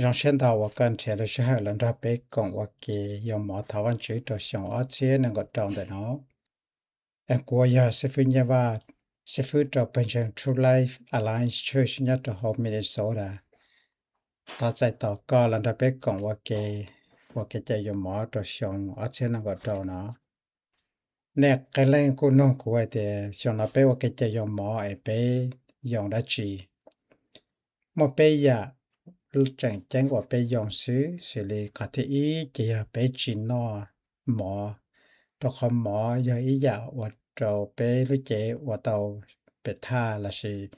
Zoo siab ntau uas koj nrhiav lub sij hawm los nrog peb koom ua ke yoo mov thov Vajtswv rau xyoo ob txhiab nees nkaum rau ntawm no. Kuv uas yog xib fwb Nyiaj Vaj, xib fwb rau pawg ntseeg True Life Alliance Church nyob rau hauv Minnesota, thov txais tos koj los nrog peb koom ua ke, ua kev cai yoo mov rau xyoo ob txhiab nees nkaum rau no. Nej qee leej kuj nug kuv hais tias xyoo no peb ua kev cai yoo mov es peb yoo dab tsi? Muaj peb yam tseem ceeb uas peb yoo xwb, xws li qhov thib ib ces yog peb tsis noj mov, rau qhov mov yog ib yam ua rau peb lub cev ua tau pem thaj lossis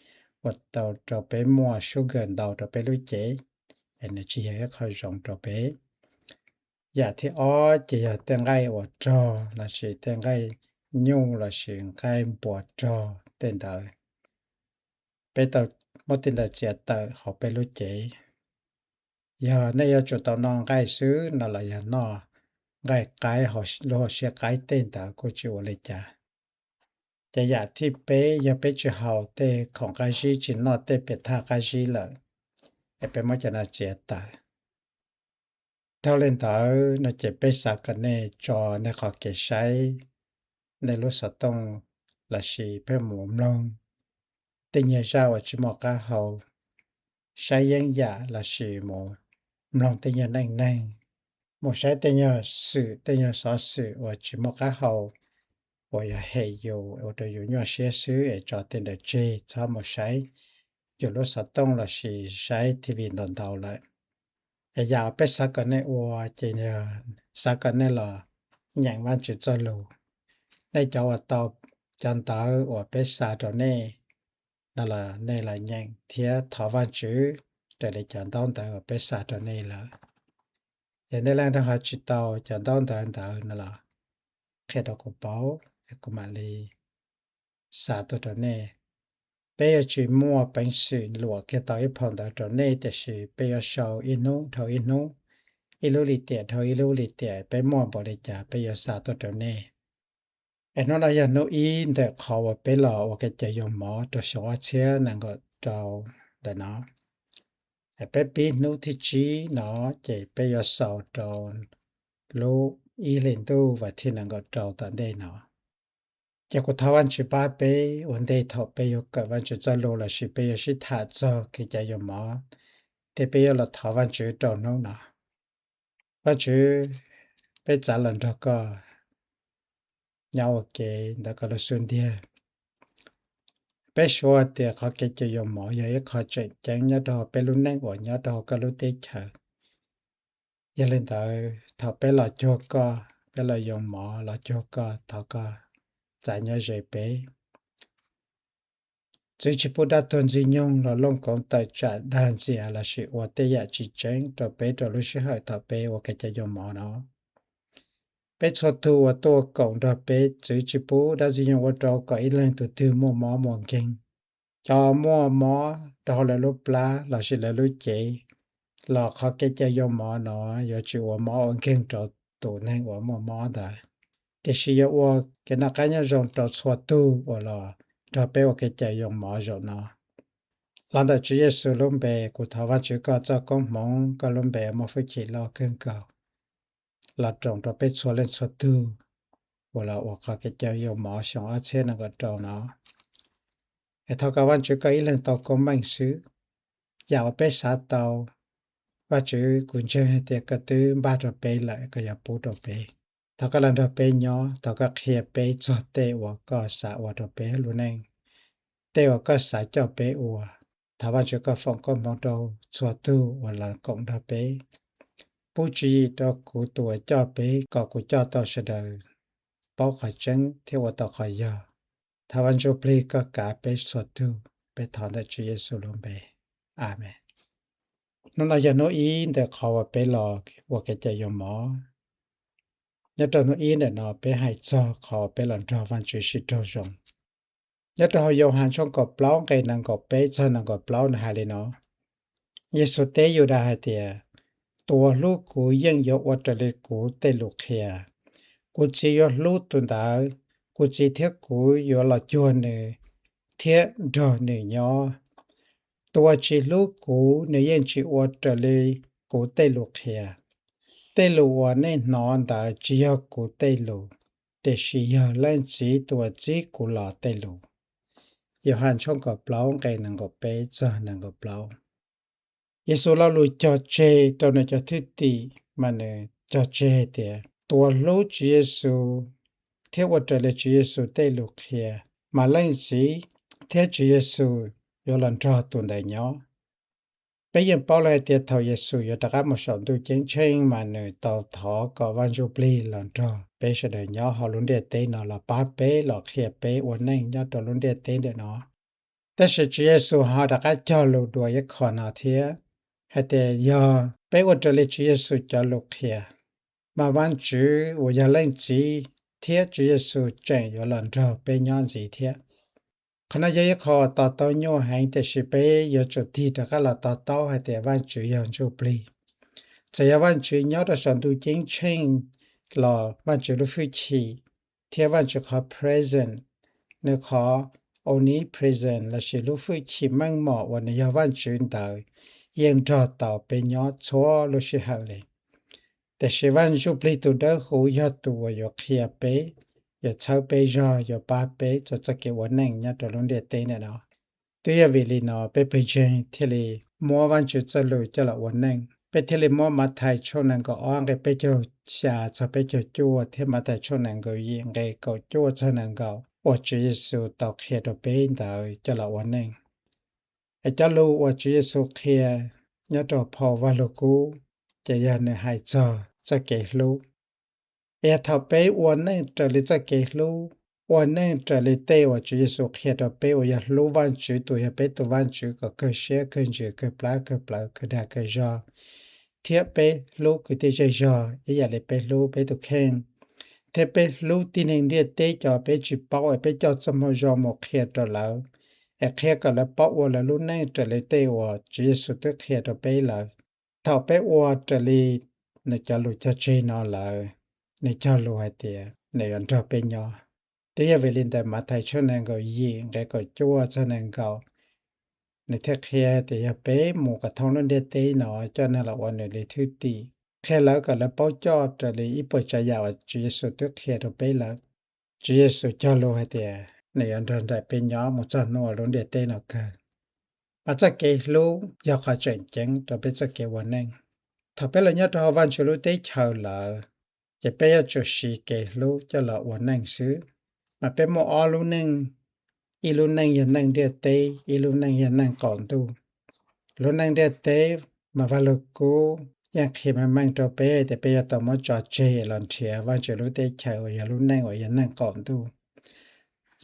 ua tau rau peb muaj sugar ntau rau peb lub cev, es nws tsis yog ib qho zoo rau peb. Yam thib ob ces yog tej nqaij uas rog lossis tej nqaij nyuj lossis nqaij npua rog tej ntawd, peb tau muab tej ntawd txiav tawm hauv peb lub cev. Yog nej yuav tsum tau noj nqaij xwb no los yog noj nqaij qaib, lub hauv siab qaib tej ntawd kuj tsis ua li cas. Ces yam thib peb yog peb tsis haus tej khoom qab zib, tsis noj tej pem thaj qab zib lawm, es peb muab cov no txiav tawm. Dhau li ntawd no ces peb xav kom nej tso nej qhov kev saib, nej lub xov tooj lossis pheej mus mloog tej nyuag zaj uas tsis muaj qab hau, saib yeeb yam lossis mus mloog tej nyuag neej neeg, mus saib tej nyuag xwm, tej nyuag xov xwm uas tsis muaj qab hau, uas yog hem yus ua rau yus nyuaj siab xwb es tso tej ntawd tseg, txhob mus saib yus lub xov tooj lossis saib T V ntau ntau lawm. Es yam uas peb xav kom nej ua ces xav kom nej los nyeem Vajtswv txoj lus. Nej cov uas tau cov ntawv uas peb xa rau nej no los nej los nyeem thiab thov Vajtswv raws li cov ntaub ntawv uas peb xa rau nej lawm. Yog nej leej twg ho tsis tau cov ntaub ntawv ntawd no los qhia rau kuv paub, kuv mam li xa tuaj rau nej. Peb yuav tsis muaj peev xwm luam kiag tau ib phau ntawv rau nej, tiam sis peb yuav sau ib hnub dhau ib hnub, ib lub lim tiam dhau ib lub lim tiam, peb muaj npaum li cas peb yuav xa tuaj rau nej. Es hnub no yog hnub ib ntawm qhov uas peb los ua kev cai yoo mov rau xyoo ob txhiab nees nkaum rau ntawm no. Es peb pib hnub thib tsib no, ces peb yuav xaus rau lub ib hlis ntuj vas thib nees nkaum rau tom ntej no. Ces kuv thov Vajtswv pab peb ua ntej thaum peb yuav kawm Vajtswv txoj lus lossis peb yuav sib tham txog kev cai yoo mov, thiab peb yuav los thov Vajtswv rau hnub no. Vajtswv, peb txav los nrog koj nyob ua ke ntawm koj lub xub ntiag. Peb suav tias qhov kev cai yoo mov yog ib qho tseem ceeb nyob rau hauv peb lub neej uas nyob rau hauv koj lub teb chaws. Yog li ntawd thaum peb los cuag koj, peb los yoo mov los cuag koj, thov koj txav nyob ze peb. Txwv tsis pub dab tuag ntxwg nyoog los looj koov tawm tsam dag ntxias lossis ua tej yam tsis tseeb rau peb rau lub sij hawm thaum peb ua kev cai yoo mov no. Peb txhua tus uas tuaj koom nrog peb, txwv tsis pub dab ntxwg nyoog ua rau kom ib leeg tus twg muaj mob muaj nkeeg. Cov muaj mob rau hauv lawv lub plab lossis lawv lub cev, los qhov kev cai yoo mov no yuav tsis ua mob ua nkeeg rau tus neeg uas muaj mob ntawd, tiam sis yuav ua kev noj qab nyob zoo rau txhua tug uas los nrog peb ua kev cai yoo mov zaum no. Los ntawm Tswv Yexus lub npe, kuv thov Vajtswv koj txoj koob hmoov, koj lub npe muaj hwj chim loj kawg nkaus los roos rau peb txhua leej txhua tug uas los ua qhov kev cai yoo mov xyoo ob txhiab nees nkaum rau no. Es thov kom Vajtswv koj ib leeg tau koob meej xwb. Yam uas peb xav tau, Vajtswv, kuv ntseeg hais tias koj twb npaj rau peb lawm, koj yuav pub rau peb. Thov koj los nrog peb nyob, thov koj qhia peb txog tej uas koj xav ua rau peb lub neej, tej uas koj xav coj peb ua. Thov Vajtswv koj foom koob hmoov rau txhua tug uas los koom nrog peb. Pub tswv yim rau kuv tus uas coj peb kom kuv coj tau sawv daws paub qhov tseeb thiab ua tau qhov yog. Thov Vajtswv plig koj kav peb txhua tug. Peb thov ntawm Tswv Yexus lub npe, Amees. Hnub no yog hnub ib ntawm qhov uas peb los ua kev cai yoo mov. Nyob rau hnub ib ntawm no peb hais txog qhov uas peb los nrog Vajtswv sib raug zoo. Nyob rau hauv Yauhas tshooj kaum plaub nqe nees nkaum peb txog nees nkaum plaub nws hais li no: Yexus teb Yudas hais tias, tus uas hlub kuv yeej yuav ua raws li kuv tej lus qhia. Kuv Txiv yuav hlub tus ntawd, kuv Txiv thiab kuv yuav los cuag nws thiab nrog nws nyob. Tus uas tsis hlub kuv, nws yeej tsis ua raws li kuv tej lus qhia. Tej lus uas nej hnov ntawd tsis yog kuv tej lus, tiam sis yog Leej Txiv tus uas txib kuv los tej lus. Yauhas tshooj kaum plaub nqe nees nkaum peb txog nees nkaum plaub. Yexus lo lus cog tseg rau nws cov thwj tim mas nws cog tseg hais tias tus uas hlub Tswv Yexus thiab ua raws li Tswv Yexus tej lus qhia, mas Leej Txiv thiab Tswv Yexus yuav los nrog tus ntawd nyob. Peb yeej paub lawm hais tias thaum Yexus yuav rov qab mus saum ntuj ceeb tsheej mas nws tau thov kom Vaj Ntsuj Plig los nrog peb sawv daws nyob hauv lub ntiaj teb no los pab peb los qhia peb ua neej nyob rau lub ntiaj teb ntawm no. Tab sis Tswv Yexus ho rov qab cog lus dua ib qho no thiab, hais tias yog peb ua raws li Tswv Yexus cov lus qhia, mas Vaj Tswv uas yog Leej Txiv thiab Tswv Yexus tseem yuav los nrog peb nyob ntxiv thiab. Qhov no yog ib qho to taub nyuaj heev, tiam sis peb yuav tsum tig rov qab los to taub hais tias Vaj Tswv yog Ntsuj Plig. Txawm yog Vaj Tswv nyob rau saum ntuj ceeb tsheej los Vaj Tswv lub hwj chim thiab Vaj Tswv qhov presence, nws qhov omnipresence lossis lub hwj chim meej mom uas nws yog Vaj Tswv ntawd yeej nrog tau peb nyob txhua lub sij hawm li. Tiam sis Vaj Ntsuj Plig tus dawb huv yog tus uas yuav qhia peb, yuav txhawb peb zog, yuav pab peb txog txoj kev ua neej nyob rau lub ntiaj teb ntawm no. Twb yog vim li no peb pawg ntseeg thiaj li muab Vaj Tswv txoj lus coj los ua neej. Peb thiaj li muab Mathais tshooj nees nkaum ob nqe peb caug xya txog peb caug cuaj thiab Mathais tshooj nees nkaum yim nqe kaum cuaj txog nees nkaum uas Tswv Yexus tau qhia rau peb ntawd coj los ua neej. Es cov lus uas Tswv Yexus qhia nyob rau phau Vaj Lug Kub ces yog nws hais txog txoj kev hlub. Es yog thaum peb ua neej raws li txoj kev hlub, ua neej raws li tej uas Tswv Yexus qhia rau peb uas yog hlub Vaj Tswv tus yog peb tus Vaj Tswv kom kawg siab kawg ntsws kawg plab kawg plawv kawg dag kawg zog, thiab peb hlub kwv tij zej zog ib yam li peb hlub peb tus kheej, thiab peb hlub tib neeg ntiaj teb cov peb tsis paub es peb coj txoj moo zoo mus qhia rau lawv, es qhia kom lawv paub ua lawv lub neej raws li tej uas Tswv Yexus twb qhia rau peb lawm. Thaum peb ua raws li nws cov lus cog tseg no lawm, nws cog lus hais tias nws yuav nrog peb nyob. Twb yog vim li ntawd Mathais tshooj nees nkaum yim nqe kaum cuaj txog nees nkaum, nws thiaj qhia tias yog peb mus kom thoob lub ntiaj teb no coj neeg los ua nws li thwj tim, qhia lawv kom lawv paub coj raws li ib puas tsav yam uas Tswv Yexus twb qhia rau peb lawm. Tswv Yexus cog lus hais tias nws yuav nrog nraim peb nyob mus txog hnub uas lub ntiaj teb no kawg. Mas txoj kev hlub yog qhov tseem ceeb rau peb txoj kev ua neej. Thaum peb los nyob rau hauv Vaj Tswv lub teb chaws lawm, ces peb yuav tsum siv kev hlub coj los ua neej xwb. Mas peb muaj ob lub neej, ib lub neej yog neej ntiaj teb, ib lub neej yog neej qaum ntuj. Lub neej ntiaj teb mas Vaj Lug Kub yeej qhia meej meej rau peb tias peb yuav tau muab tso tseg los nrhiav Vaj Tswv lub teb chaws uas yog lub neej uas yog neej qaum ntuj.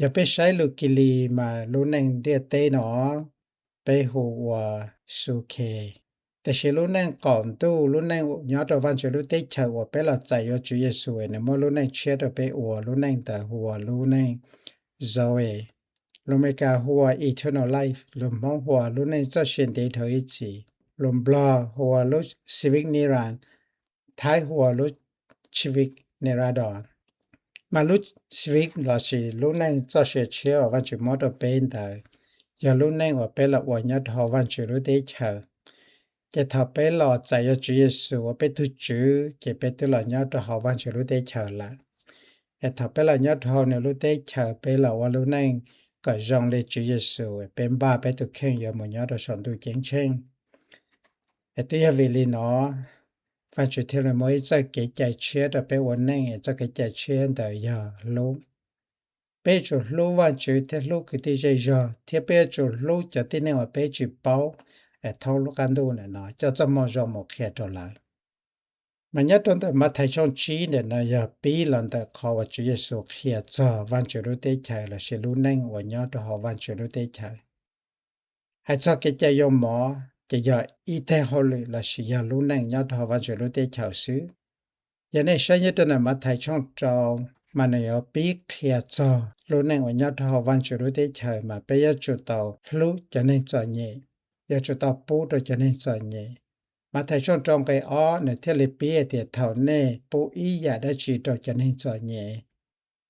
Yog peb saib lus Kilis mas lub neej ntiaj teb no peb hu ua suv khe. Tiam sis lub neej qaum ntuj, lub neej nyob rau Vaj Tswv lub teb chaws uas peb los txais yuav Tswv Yexus es nws muab lub neej tshiab rau peb ua, lub neej ntawd hu ua lub neej Zoe. Lus Amelikas hu ua eternal life, lus Hmoob hu ua lub neej txoj sia ntev dhawv ib txhis, lus Nplog hu ua lub Jivic Niran, Thaib hu ua lub Jivic Niradon. Mas lub Jivic lossis lub neej txoj sia tshiab uas Vaj Tswv muab rau peb ntawd yog lub neej uas peb los ua nyob rau hauv Vaj Tswv lub teb chaws. Ces thaum peb los txais yuav Tswv Yexus ua peb tug Tswv ces peb twb los nyob rau hauv Vaj Tswv lub teb chaws lawm. Es thaum peb los nyob rau hauv nws lub teb chaws peb los ua lub neej kom zoo li Tswv Yexus, peb npaj peb tus kheej yuav mus nyob rau saum ntuj ceeb tsheej. Es twb yog vim li no Vaj Tswv thiaj li muaj ib txoj kev cai tshiab rau peb ua neej, es txoj kev cai tshiab ntawd yog hlub. Peb yuav tsum hlub Vaj Tswv thiab hlub kwv tij zej zog, thiab peb yuav tsum hlub cov tib neeg uas peb tsis paub thoob lub qab ntuj ntawm no, coj txoj moo zoo mus qhia rau lawv. Mas nyob rau ntawm Mathais tshooj tsib ntawm no yog pib los ntawm qhov uas Tswv Yexus qhia txog Vaj Tswv lub teb chaws lossis lub neej uas nyob rau hauv Vaj Tswv lub teb chaws. Hais txog kev cai yoo mov ces yog ib teg hauj lwm lossis yog lub neej nyob rau hauv Vaj Tswv lub teb chaws xwb. Yog nej saib nyob rau ntawm Mathais tshooj rau, mas nws yuav pib qhia txog lub neej uas nyob rau hauv Vaj Tswv lub teb chaws mas peb yuav tsum tau hlub cov neeg txom nyem, yuav tsum tau pub rau cov neeg txom nyem. Mathais tshooj rau nqe ob nws thiaj li pib hais tias thaum nej pub ib yam dab tsi rau cov neeg txom nyem,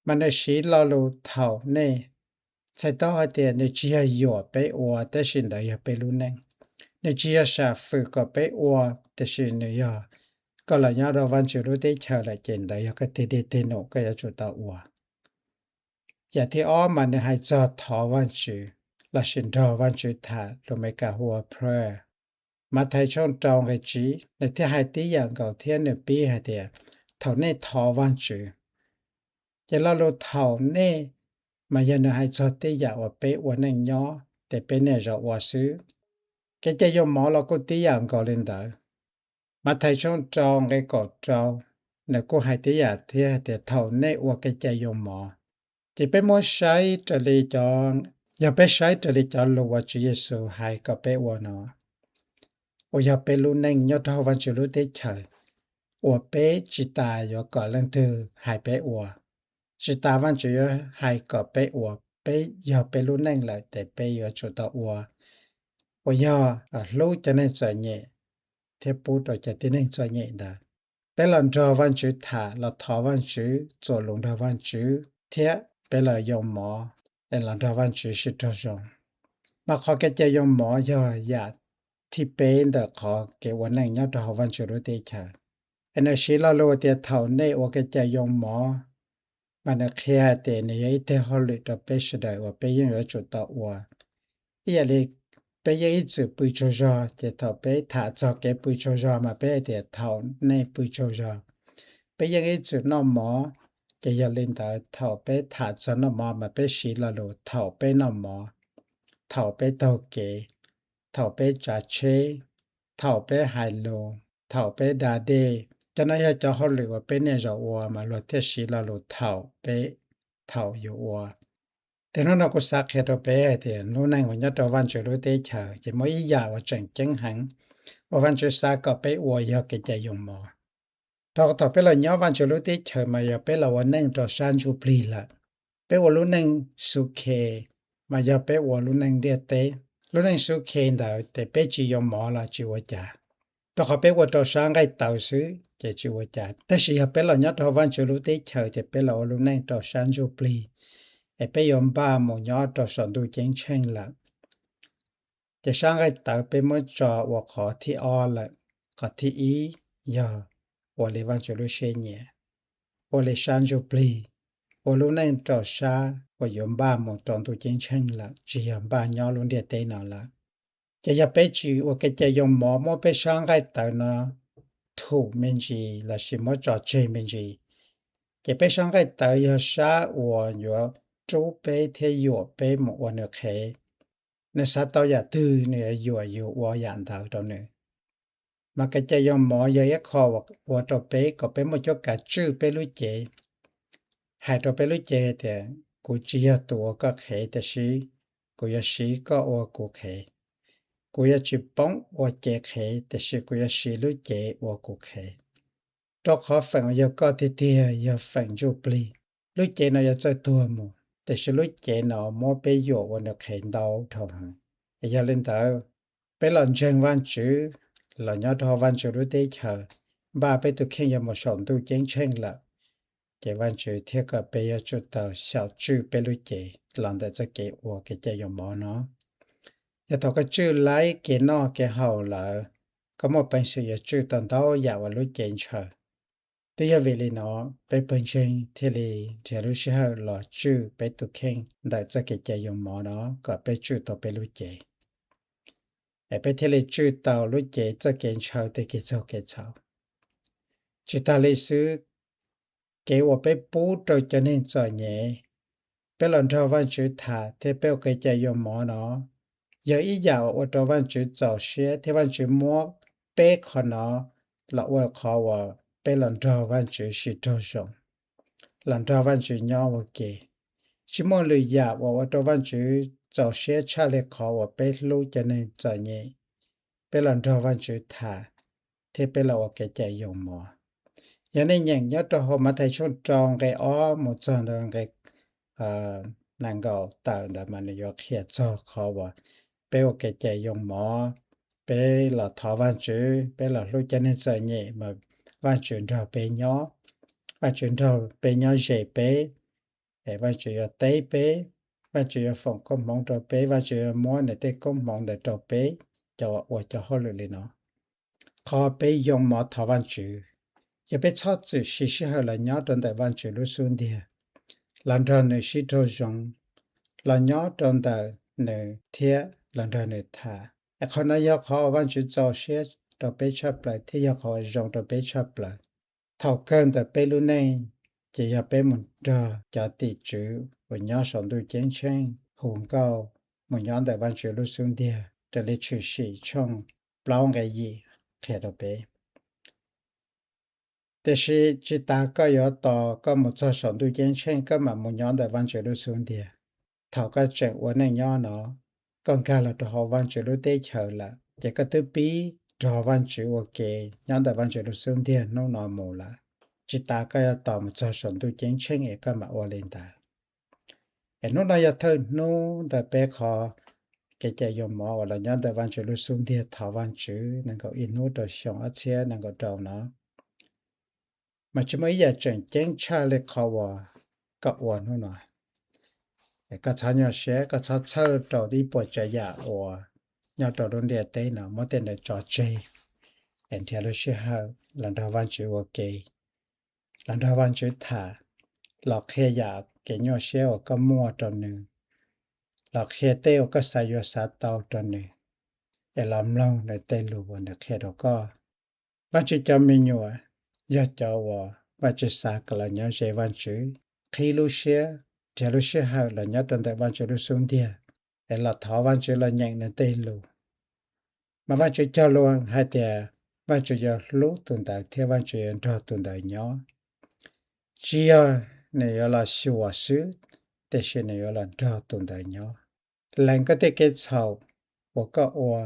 mas nws siv lo lus thaum nej. Txhais tau hais tias nws tsis yog yuam peb ua, tab sis ntawd yog peb lub neej. Nws tsis yog sam fwm kom peb ua, tiam sis nws yog koj los nyob rau Vajtswv lub teb chaws lawm ces ntawd yog koj tig dej tig num koj yuav tsum tau ua. Yam thib ob mas nws hais txog thov Vajtswv lossis nrog Vajtswv tham, lus Meskas hu ua prayer. Mathais tshooj rau nqe tsib nws thiaj hais tib yam nkaus thiab nws pib hais tias, thaum nej thov Vajtswv. Ces lo lus thaum nej mas yog nws hais txog tej yam uas peb ua neej nyob ces peb niaj zaus ua xwb. Kev cai yoo mov los kuj tib yam nkaus li ntawd. Mathais tshooj rau nqe kaum rau nws kuj hais tib yam thiab hais tias thaum nej ua kev cai yoo mov. Ces peb muab saib raws li cov, yog peb saib raws li cov lus uas Tswv Yexus hais kom peb ua no, uas yog peb lub neej nyob rau hauv Vajtswv lub teb chaws, uas peb tsis tas yuav kom leej twg hais peb ua, tsis tas Vajtswv yuav hais kom peb ua, peb yog peb lub neej lawm ces peb yuav tsum tau ua, uas yog hlub cov neeg txom nyem thiab pub rau cov tib neeg txom nyem ntawd. Peb los nrog Vajtswv tham, los thov Vajtswv, txuas lus nrog Vajtswv, thiab peb los yoo mov, es los nrog Vajtswv sib raug zoo. Mas qhov kev cai yoo mov yog yam thib peb ntawm qhov kev ua neej nyob rau hauv Vajtswv lub teb chaws. Es nws siv lo lus tias thaum nej ua kev cai yoo mov, mas nws qhia hais tias nws yog ib teg hauj lwm rau peb sawv daws uas peb yeej yuav tsum tau ua. Ib yam li peb yeej ib txwm pw tsaug zog, ces thaum peb tham txog kev pw tsaug zog mas peb hais tias thaum nej pw tsaug zog. Peb yeej ib txwm noj mov, ces yog li ntawd thaum peb tham txog noj mov mas peb siv lo lus thaum peb noj mov, thaum peb taug kev, thaum peb tsav tsheb, thaum peb hais lus, thaum peb da dej. Cov no yog cov hauj lwm uas peb niaj zaus ua mas luag thiaj siv lo lus thaum peb, thaum yus ua. Ces hnub no kuv xav qhia rau peb hais tias lub neej uas nyob rau Vajtswv lub teb chaws ces muaj ib yam uas tseem ceeb heev uas Vajtswv xav kom peb ua yog kev cai yoo mov. Rau qhov thaum peb los nyob Vajtswv lub teb chaws mas yog peb los ua neej rau sab ntsuj plig lawm. Peb ua lub neej xu khe mas yog peb ua lub neej ntiaj teb. Lub neej xu khe ntawd ces peb tsis yoo mov los tsis ua cas, rau qhov peb ua rau sab nqaij tawv xwb ces tsis ua cas. Tab sis yog peb los nyob rau Vajtswv lub teb chaws ces peb los ua lub neej rau sab ntsuj plig, es peb yuav npaj mus nyob rau saum ntuj ceeb tsheej lawm. Ces sab nqaij tawv peb muab tso ua qhov thib ob lawm. Qhov thib ib yog ua li Vajtswv lub siab nyiam, ua li sab ntsuj plig, ua lub neej rau sab uas yuav npaj mus rau ntuj ceeb tsheej lawm, tsis yog npaj nyob lub ntiaj teb no lawm. Ces yog peb tsis ua kev cai yoo mov muab peb sab nqaij tawv no thum me ntsis lossis muab tso tseg me ntsis, ces peb sab nqaij tawv yog sab uas yuav rub peb thiab yuam peb mus ua nws qhev. Nws xav tau yam twg nws yuav yuam yus ua yam ntawd rau nws. Mas kev cai yoo mov yog ib qho ua rau peb kom peb muaj cuab kav tswj peb lub cev, hais rau peb lub cev tias kuv tsis yog tus ua koj qhev tiam sis kuv yuav siv koj ua kuv qhev. Kuv yuav tsis poob ua cev qhev tiam sis kuv yuav siv lub cev ua kuv qhev. Rau qhov feem uas yog koj tiag tiag yog feem ntsuj plig. Lub cev no yuav txawj tuag mus, tiam sis lub cev no muab peb yuam ua nws qhev ntau dhau heev. Yog li ntawd, peb los ntseeg Vajtswv, los nyob rau hauv Vajtswv lub teb chaws, npaj peb tus kheej yuav mus saum ntuj ceeb tsheej lawm, ces Vajtswv thiaj kom peb yuav tsum tau xyaum tswj peb lub cev los ntawm txoj kev ua kev cai yoo mov no. Yog thaum koj tswj laib kev noj kev haus lawm, koj muaj peev xwm yuav tswj tau ntau yam uas lub cev ntshaw. Twb yog vim li no, peb pawg ntseeg thiaj li nrhiav lub sij hawm los tswj peb tus kheej ntawm txoj kev cai yoo mov no kom peb tswj tau peb lub cev, es peb thiaj li tswj tau lub cev txoj kev ntshaw tej kev txaug kev txhaum. Tsis tas li xwb, kev uas peb pub rau cov neeg txom nyem, peb los nrog Vajtswv tham thiab peb ua kev cai yoo mov no, yog ib yam uas ua rau Vajtswv txaus siab thiab Vajtswv muab peb qhov no los ua qhov uas peb los nrog Vajtswv sib raug zoo, los nrog Vajtswv nyob ua ke. Tsis muaj lwm yam uas ua rau Vajtswv txaus siab tshaj li qhov uas peb hlub cov neeg txom nyem, peb los nrog Vajtswv tham, thiab peb los ua kev cai yoo mov. Yog nej nyeem nyob rau hauv Mathais tshooj rau nqe ob mus txog ntawm nqe nees nkaum tawm ntawd mas nws yuav qhia txog qhov uas peb ua kev cai yoo mov, peb los thov Vajtswv, peb los hlub cov neeg txom nyem mas Vajtswv nrog peb nyob, Vajtswv nrog peb nyob ze peb, es Vajtswv yuav teb peb, Vajtswv yuav foom koob hmoov rau peb, Vajtswv yuav muab nws tej koob hmoov ntawd rau peb cov uas ua cov hauj lwm li no. Qhov peb yoo mov thov Vajtswv yog peb txhob txwm siv sij hawm los nyob rau ntawm Vajtswv lub xub ntiag, los nrog nws sib raug zoo, los nyob rau ntawm nws thiab los nrog nws tham. Es qhov no yog qhov uas Vajtswv txaus siab rau peb tshaj plaws thiab yog qhov uas zoo rau peb tshaj plaws. Thaum kawg ntawm peb lub neej ces yog peb mus nrog cov tim tswv uas nyob saum ntuj ceeb tsheej hu nkauj mus nyob ntawm Vajtswv lub xub ntiag, raws li Tshwm Sim tshooj plaub nqe yim qhia rau peb. Tiam sis tsis tas koj yuav tos koj mus txog saum ntuj ceeb tsheej koj mam mus nyob ntawm Vajtswv lub xub ntiag. Thaum koj tseem ua neej nyob no, koj nkag los rau hauv Vajtswv lub teb chaws lawm, ces koj twb pib nrog Vajtswv ua ke nyob ntawm Vajtswv lub xub ntiag hnub no mus lawm. Tsis tas koj yuav tos mus txog saum ntuj ceeb tsheej es koj mam ua li ntawd. Es hnub no yog thawj hnub ntawm peb qhov kev cai yoo mov uas los nyob ntawm Vajtswv lub xub ntiag thov Vajtswv nees nkaum ib hnub rau xyoo ob txhiab nees nkaum rau no, mas tsis muaj ib yam tseem ceeb tshaj li qhov uas koj ua hnub no. Koj txhob nyuaj siab, koj txhob txhawj rau ib puas tsav yam uas nyob rau lub ntiaj teb no, muab tej ntawd tso tseg, es nrhiav lub sij hawm los nrog Vajtswv ua ke, los nrog Vajtswv tham, los qhia yam kev nyuaj siab uas koj muaj rau nws, los qhia tej uas koj xav yuav xav tau rau nws, es los mloog nws tej lus uas nws qhia rau koj. Vajtswv cov me nyuam yog cov uas Vajtswv xav kom los nyob ze Vajtswv, qhib lub siab, nrhiav lub sij hawm los nyob rau ntawm Vajtswv lub xub ntiag, es los thov Vajtswv los nyeem nws tej lus. Mas Vajtswv cog lus hais tias Vajtswv yuav hlub tus ntawd thiab Vajtswv yuav nrog tus ntawd nyob. Tsis yog nws yuav los xyuas xwb, tiam sis nws yuav los nrog tus ntawd nyob. Lees koj tej kev txhaum uas koj ua,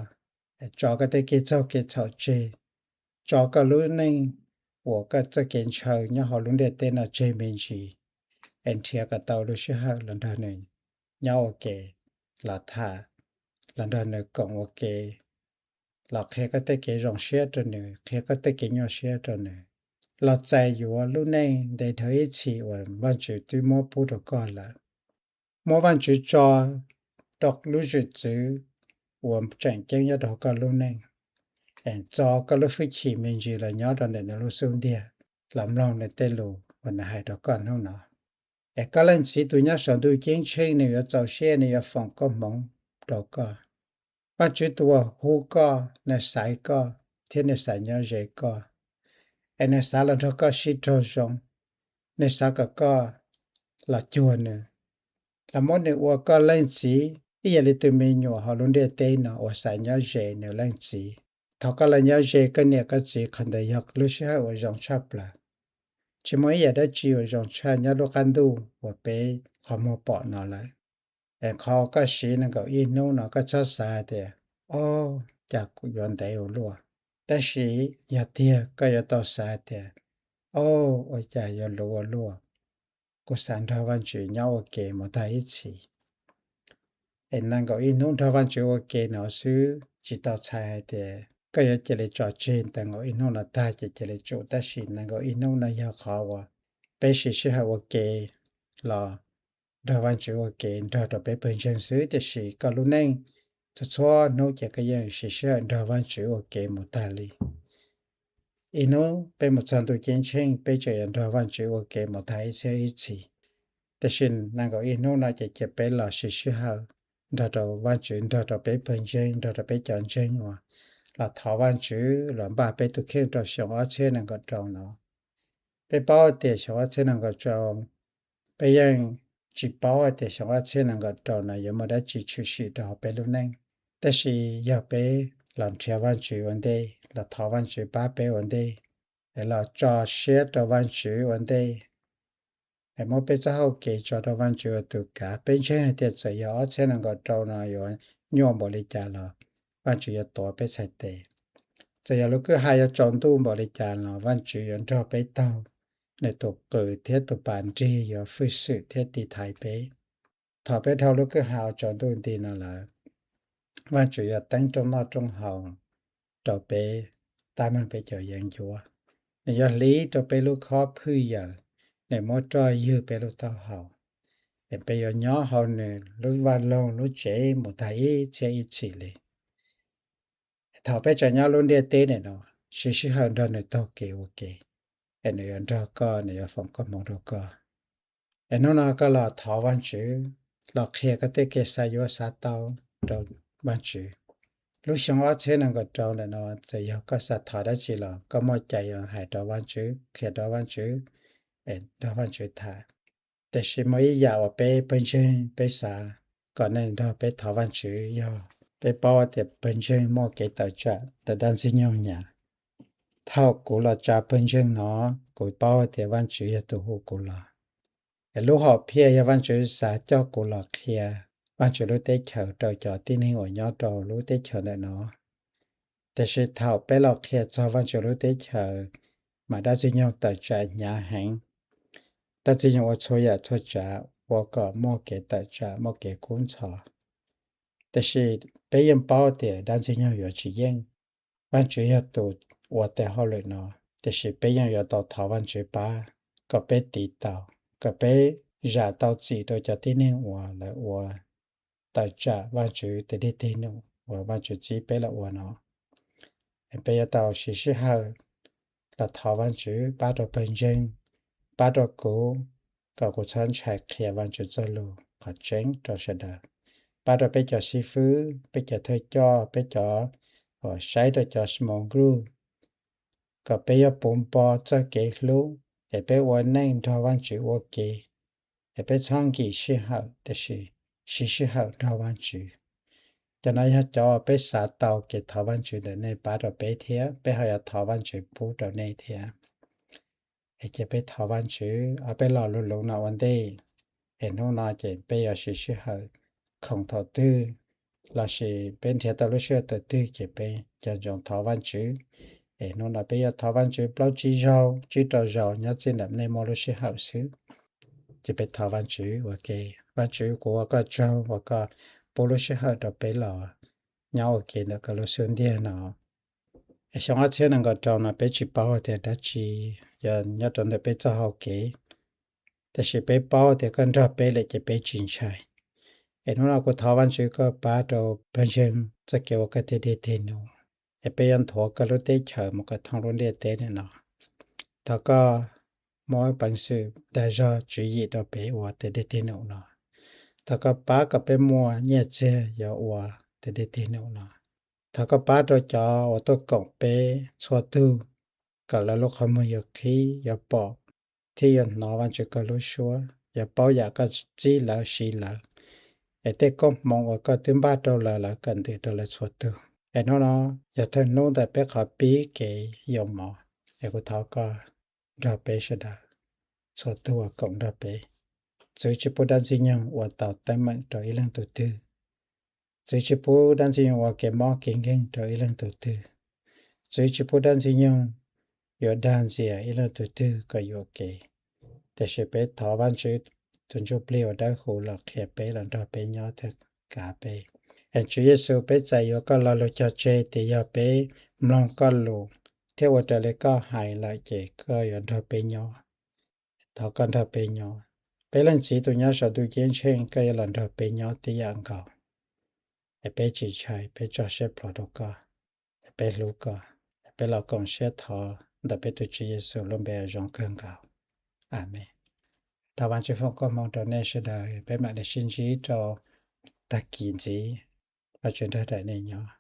tso koj tej kev txaug kev txhaum tseg, tso koj lub neej uas koj txoj kev ntshaw nyob hauv lub ntiaj teb no tseg me ntsis, es nrhiav kom tau lub sij hawm los nrog nws nyob ua ke, los tham, los nrog nws koom ua ke, los qhia koj tej kev zoo siab rau nws, qhia koj tej kev nyuaj siab rau nws, los txais yuav lub neej ntev dhawv ib txhis uas Vajtswv twb muab pub rau koj lawm. Muab Vajtswv tso rau lub zwm txwv uas tseem ceeb nyob rau koj lub neej, es txo koj lub hwj chim me ntsis los nyob rau ntawm nws lub xub ntiag, los mloog nws tej lus uas nws hais rau koj hnub no. Es koj Leej Txiv tus nyob saum ntuj ceeb tsheej nws yuav txaus siab, nws yuav foom koob hmoov rau koj. Vajtswv tus uas hu koj, nws xaiv koj thiab nws xav nyob ze koj, es nws xav los nrog koj sib raug zoo. Nws xav kom koj los cuag nws, los muab nws ua koj Leej Txiv ib yam li tus me nyuam hauv lub ntiaj teb no uas xav nyob ze nws Leej Txiv. Thaum koj los nyob ze koj niam koj txiv, qhov ntawd yog lub sij hawm uas zoo tshaj plaws. Tsis muaj ib yam dab tsi uas zoo tshaj nyob lub qab ntuj uas peb qhov muag pom no lawm. Es qhov koj siv nees nkaum ib hnub no koj txhob xav hais tias, o, cas kuv yuav ntev ua luaj. Tab sis yog tiag koj yuav tau xav hais tias, o, ua cas yuav luv ua luaj, kuv xav nrog Vajtswv nyob ua ke mus tag ib txhis. Es nees nkaum ib hnub nrog Vajtswv ua ke no xwb tsis tau txhais hais tias koj yuav cia li tso tseg nees nkaum ib hnub no tag ces cia li tsum, tab sis nees nkaum ib hnub no yog qhov uas peb siv sij hawm ua ke los nrog Vajtswv ua ke nrog rau peb pawg ntseeg xwb, tiam sis koj lub neej txhua txhua hnub ces koj yeej siv sij hawm nrog Vajtswv ua ke mus tag li. Ib hnub peb mus txog ntuj ceeb tsheej peb tseem yuav nrog Vajtswv ua ke mus tag ib txhiab ib txhis. Tiam sis nees nkaum ib hnub no ces cia peb los siv sij hawm nrog rau Vajtswv, nrog rau peb pawg ntseeg, nrog rau peb cov ntseeg uas los thov Vajtswv los npaj peb tus kheej rau xyoo ob txhiab nees nkaum rau no. Peb paub tias xyoo ob txhiab nees nkaum rau, peb yeej tsis paub hais tias xyoo ob txhiab nees nkaum rau no yuav muaj dab tsi tshwm sim rau hauv peb lub neej. Tab sis yog peb los nrhiav Vajtswv ua ntej, los thov Vajtswv pab peb ua ntej, es los tso siab rau Vajtswv ua ntej, es muab peb txoj hau kev tso rau Vajtswv ua tus kav. Peb ntseeg hais tias txawm yog ob txhiab nees nkaum rau no yuav nyuaj npaum li cas los Vajtswv yuav tuav peb txhais tes. Txawm yog lub kwj ha yuav tsaus ntuj npaum li cas los Vajtswv yuav nrog peb taug, nws tus qws thiab tus pas nrig yuav fwj xwm thiab tiv thaiv peb. Thaum peb dhau lub kwj ha uas tsaus ntuj nti no lawm, Vajtswv yuav teeb rooj noj rooj haus rau peb, tab meeg peb cov yeeb ncuab. Nws yuav hliv rau peb lub khob phwj yawm, nws muab roj ywg peb lub taub hau. es peb yuav nyob hauv nws lub vaj loog lub tsev mus tag ib txhiab ib txhis li. Thaum peb tseem nyob lub ntiaj teb ntawm no, siv sij hawm nrog nws taug kev ua ke, es nws yuav nrog koj, nws yuav foom koob hmoov rau koj. Es hnub no koj los thov Vajtswv, los qhia koj tej kev xav yuav xav tau rau Vajtswv. Lub xyoo ob txhiab nees nkaum rau ntawm no, txawm yog koj xav thov dab tsi los koj muaj cai yuav hais rau Vajtswv, qhia rau Vajtswv, es nrog Vajtswv tham. Tiam sis muaj ib yam uas peb pawg ntseeg peb xav kom nej nrog peb thov Vajtswv yog peb paub tias pawg ntseeg muaj kev tawm tsam ntawm dab Ntxwg Nyoog nyam. Thaum kuv los tsa pawg ntseeg no, kuv paub tias Vajtswv yog tus hu kuv los. Es lub hom phiaj yog Vajtswv xav coj kuv los qhia Vajtswv lub teb chaws rau cov tib neeg uas nyob rau lub teb chaws ntawm no. Tiam sis thaum peb los qhia txog Vajtswv lub teb chaws, mas dab Ntxwg Nyoog tawm tsam hnyav heev. Dab Ntxwg Nyoog ua txhua yam txhua tsav ua kom muaj kev tawm tsam, muaj kev kub ntxhov. Tiam sis peb yeej paub tias dab Ntxwg Nyoog yuav tsis yeej. Vajtswv yog tus ua tej hauj lwm no, tiam sis peb yeej yuav tau thov Vajtswv pab kom peb tiv tau, kom peb zam tau txim rau cov tib neeg uas lawv ua tawm tsam Vajtswv tes dej tes num uas Vajtswv txib peb los ua no. Peb yuav tau siv sij hawm los thov Vajtswv pab rau pawg ntseeg, pab rau kuv, kom kuv txhob ntshai qhia Vajtswv txoj lus qhov tseeb rau sawv daws. Pab rau peb cov xib fwb, peb cov thawj coj, peb cov uas saib rau cov small group, kom peb yuav puv npo txoj kev hlub, es peb ua neej nrog Vajtswv ua ke, es peb txhob nkim sij hawm tiam sis siv sij hawm nrog Vajtswv. Cov no yog cov uas peb xav tau kev thov Vajtswv ntawm nej pab rau peb thiab peb ho yuav thov Vajtswv pub rau nej thiab. Es cia peb thov Vajtswv, peb los lus lus no ua ntej, es hnub no ces peb yuav siv sij hawm khoom thaum twg lossis peb nrhiav tau lub sij hawm thaum twg ces peb nco ntsoov thov Vajtswv. Es hnub no peb yuav thov Vajtswv plaub tsib zaug, tsib rau zaus nyob txij ntawm nej muaj lub sij hawm xwb. Ces peb thov Vajtswv ua ke. Vajtswv, kuv ua koj tsaug uas koj pub lub sij hawm rau peb los nyob ua ke ntawm koj lub xub ntiag no. Es xyoo ob txhiab nees nkaum rau no peb tsis paub tias dab tsi yuav nyob rau ntawm peb txoj hau kev, tiam sis peb paub tias koj nrog peb lawm ces peb tsis ntshai. Es hnub no kuv thov Vajtswv koj pab rau pawg ntseeg txoj kev ua koj tej dej tej num, es peb yuav nthuav koj lub teb chaws mus kom thoob lub ntiaj teb ntawm no. Thov koj muab peev xwm dag zog tswv yim rau peb ua tej dej tej num no. Thov koj pab kom peb muaj nyiaj txiag yuav ua tej dej tej num no. Thov koj pab rau cov uas tuaj koom peb txhua tug, kom lawv lub qhov muag yuav qhib, yuav pom thiab yuav hnov Vajtswv koj lub suab, yuav paub yam koj txib lawv siv lawv, es tej koob hmoov uas koj twb npaj rau lawv, lawv kawm ntws rau lawv txhua tug. Es hnub no yog thawj hnub ntawm peb qhov pib kev yoo mov, es kuv thov koj nrog peb sawv daws, txhua tug uas koom nrog peb. Txwv tsis pub dab Ntxwg Nyoog ua tau teeb meem rau ib leej tug twg. Txwv tsis pub dab Ntxwg Nyoog ua kev mob kev nkeeg rau ib leej tug twg. Txwv tsis pub dab Ntxwg Nyoog yuav dag ntxias ib leej tug twg kom yuam kev. Tiam sis peb thov Vajtswv tus Ntsuj Plig uas dawb huv los qhia peb, los nrog peb nyob thiab kav peb. Es Tswv Yexus, peb txais yuav koj lo lus cog tseg tias yog peb mloog koj lus thiab ua raws li koj hais lawm ces koj yuav nrog peb nyob. Thov koj nrog peb nyob. Peb Leej Txiv tus nyob saum ntuj ceeb tsheej, koj yuav los nrog peb nyob tib yam nkaus. Es peb tsis ntshai, peb tso siab plhuav rau koj, es peb hlub koj. Es peb los koom siab thov ntawm peb tus Tswv Yexus lub npe uas zoo kawg nkaus. Amees. Thov Vajtswv foom koob hmoov rau nej sawv daws, peb mam li sib ntsib rau tag kis ntxiv. Vajtswv nrog daim nej nyob.